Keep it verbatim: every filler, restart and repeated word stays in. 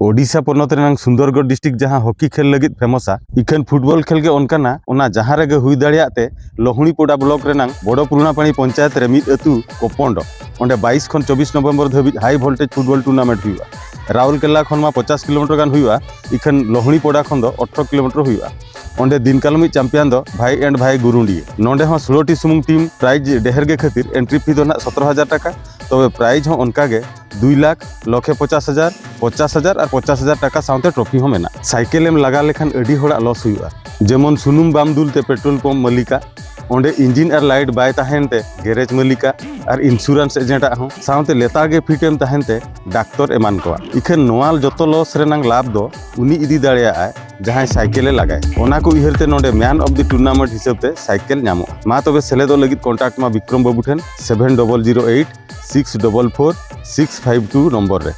ᱳᱰᱤᱥᱟ ᱯᱚᱱᱚᱛ ᱨᱮᱱᱟᱝ ᱥᱩᱱᱫᱚᱨᱜᱚᱲ ᱰᱤᱥᱴᱨᱤᱠᱴ ᱡᱟᱦᱟᱸ ᱦᱚᱠᱤ ᱠᱷᱮᱞ ᱞᱟᱹᱜᱤᱫ ᱯᱷᱮᱢᱚᱥᱟ, ᱤᱠᱷᱟᱹᱱ ᱯᱷᱩᱴᱵᱚᱞ ᱠᱷᱮᱞ ᱜᱮ ᱚᱱᱠᱟᱱᱟ, ᱚᱱᱟ ᱡᱟᱦᱟᱸ ᱨᱮᱜᱮ ᱦᱩᱭ ᱫᱟᱲᱮᱭᱟᱜ ᱛᱮ ᱞᱚᱦᱩᱲᱤᱯᱚᱲᱟ ᱵᱞᱚᱠ ᱨᱮᱱᱟᱝ ᱵᱚᱲᱚ ᱯᱩᱨᱩᱱᱟᱯᱟᱲᱤ ᱯᱚᱧᱪᱟᱭᱮᱛ ᱨᱮ ᱢᱤᱫ ᱟᱹᱛᱩ ᱠᱚᱯᱚᱱᱰᱚ, ᱚᱸᱰᱮ ᱵᱟᱭᱤᱥ ᱠᱷᱚᱱ ᱪᱚᱵᱵᱤᱥ ᱱᱚᱵᱷᱮᱢᱵᱚᱨ ᱫᱷᱟᱹᱵᱤᱡ ᱦᱟᱭ ᱵᱷᱳᱞᱴᱮᱡᱽ ᱯᱷᱩᱴᱵᱚᱞ ᱴᱩᱨᱱᱟᱢᱮᱱᱴ ᱦᱩᱭᱩᱜᱼᱟ᱾ ᱨᱟᱣᱩᱨᱠᱮᱞᱟ ᱠᱷᱚᱱ ᱢᱟ ᱯᱚᱧᱪᱟᱥ ᱠᱤᱞᱳᱢᱤᱴᱟᱨ ᱜᱟᱱ ᱦᱩᱭᱩᱜᱼᱟ, ᱤᱠᱷᱟᱹᱱ ᱞᱚᱦᱩᱲᱤᱯᱚᱲᱟ ᱠᱷᱚᱱ ᱫᱚ ᱟᱴᱷᱨᱚ ᱠᱤᱞᱳᱢᱤᱴᱟᱨ ᱦᱩᱭᱩᱜᱼᱟ᱾ ᱚᱸᱰᱮ ᱫᱤᱱ ᱠᱟᱞᱚᱢᱤᱡ ᱪᱟᱢᱯᱤᱭᱟᱱ ᱫᱚ ᱵᱷᱟᱭ ᱮᱱᱰ ᱵᱷᱟᱭ ᱜᱩᱨᱩᱱᱰᱤᱭᱟᱹ᱾ ᱱᱚᱸᱰᱮ ᱦᱚᱸ ᱥᱳᱞᱳ ᱴᱤ ᱥᱩᱢᱩᱝ ᱴᱤᱢ, ᱯᱨᱟᱭᱤᱡᱽ ᱰᱷᱮᱨ ᱜᱮ ᱠᱷᱟᱹᱛᱤᱨ ᱮᱱᱴᱨᱤ ᱯᱷᱤ ᱫᱚ ᱱᱟᱜ ᱥᱚᱛᱨᱚ ᱦᱟᱡᱟᱨ ᱴᱟᱠᱟ, ᱛᱚᱵᱮ ᱯᱨᱟᱭᱤᱡᱽ ᱦᱚᱸ ᱚᱱᱠᱟ ᱜᱮ ᱫᱩᱭ ᱞᱟᱠᱷ, ᱞᱚᱠᱷᱮ ᱯᱚᱪᱟᱥ ᱦᱟᱡᱟᱨ, ᱯᱚᱪᱟᱥ ᱦᱟᱡᱟᱨ ᱟᱨ ᱯᱚᱪᱟᱥ ᱦᱟᱡᱟᱨ ᱴᱟᱠᱟ ᱥᱟᱶᱛᱮ ᱴᱨᱚᱯᱷᱤ ᱦᱚᱸ ᱢᱮᱱᱟᱜᱼᱟ᱾ ᱥᱟᱭᱠᱮᱞ ᱮᱢ ᱞᱟᱜᱟ ᱞᱮᱠᱷᱟᱱ ᱟᱹᱰᱤ ᱦᱚᱲᱟᱜ ᱞᱚᱥ ᱦᱩᱭᱩᱜᱼᱟ, ᱡᱮᱢᱚᱱ ᱥᱩᱱᱩᱢ ᱵᱟᱢ ᱫᱩᱞ ᱛᱮ ᱯᱮᱴᱨᱳᱞ ᱯᱟᱢᱯ ᱢᱟᱹᱞᱤᱠᱟᱜ, ᱚᱸᱰᱮ ᱤᱧᱡᱤᱱ ᱟᱨ ᱞᱟᱭᱤᱴ ᱵᱟᱭ ᱛᱟᱦᱮᱱ ᱛᱮ ᱜᱮᱨᱮᱡᱽ ᱢᱟᱹᱞᱤᱠᱟᱜ, ᱟᱨ ᱤᱱᱥᱩᱨᱮᱱᱥ ᱮᱡᱮᱱᱴᱟᱜ ᱦᱚᱸ, ᱥᱟᱶᱛᱮ ᱞᱮᱛᱟᱲ ᱜᱮ ᱯᱷᱤᱴ ᱮᱢ ᱛᱟᱦᱮᱱ ᱛᱮ ᱰᱟᱠᱛᱚᱨ ᱮᱢᱟᱱ ᱠᱚᱣᱟᱜ᱾ ᱤᱠᱷᱟᱹᱱ ᱱᱚᱣᱟ ᱡᱚᱛᱚ ᱞᱚᱥ ᱨᱮᱱᱟᱝ ᱞᱟᱵᱷ ᱫᱚ ᱩᱱᱤ ᱤᱫᱤ ᱫᱟᱲᱮᱭᱟᱜᱼᱟᱭ ᱡᱟᱦᱟᱸᱭ ᱥᱟᱭᱠᱮᱞᱮ ᱞᱟᱜᱟᱭ᱾ ᱚᱱᱟ ᱠᱚ ᱩᱭᱦᱟᱹᱨ ᱛᱮ ᱱᱚᱰᱮ ᱢᱮᱱ ᱚᱯᱷ ᱫᱤ ᱴᱩᱨᱱᱟᱢᱮᱱᱴ ᱦᱤᱥᱟᱹᱵ ᱛᱮ ᱥᱟᱭᱠᱮᱞ ᱧᱟᱢᱚᱜᱼᱟ᱾ ᱢᱟ ᱛᱚᱵᱮ ᱥᱮᱞᱮᱫᱚᱜ ᱞᱟᱹᱜᱤᱫ ᱠᱚᱱᱴᱟᱠᱴ ᱢᱟ ᱵᱤᱠᱨᱚᱢ ᱵᱟᱹᱵᱩ ᱴᱷᱮᱱ seven double zero eight six double four six five two number ᱨᱮ᱾